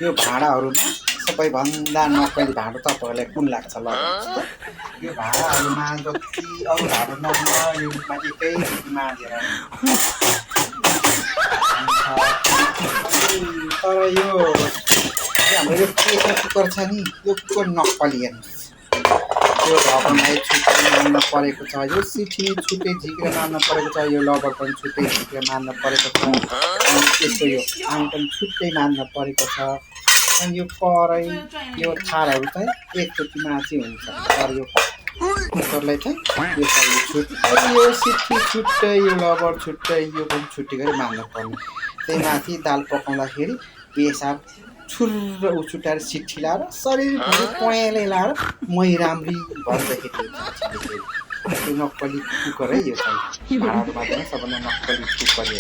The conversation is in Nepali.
यो भाँडाहरूमा सबैभन्दा नक्कली भाँडो तपाईँहरूलाई कुन लाग्छ ल भन्नुहोस् त? यो भाँडाहरूमा जति अरू भाँडो नहुँदा यो माथि एकैचोटि माझेर तर यो हाम्रो यो प्रेसर कुकर छ नि यो कुकर नक्कली हेर्नुहोस् यो ढकनलाई छुट्टै मार्न परेको छ यो सिटी छुट्टै झिकेर मार्न परेको छ यो लबर पनि छुट्टै झिकेर मार्न परेको छ अनि यसको यो आङ पनि छुट्टै मार्न परेको छ अनि यो कराई यो थालहरू चाहिँ एकचोटि माथि हुन्छ तर यो कुकरलाई चाहिँ यो चाहिँ छुट्टै यो सिटी छुट्टै यो लबर छुट्टै यो पनि छुट्टै गरी मार्न पर्ने त्यही माथि दाल पकाउँदाखेरि प्रेसर छुर्र उछुट्याएर सिट्ठी लाएर शरीरभरि पहेँलै लाएर मै राम्री भन्दाखेरि त्यो नक्कली कुकर है यो चाहिँ भाँडाहरूमा पनि सबभन्दा नक्कली कुकर हो।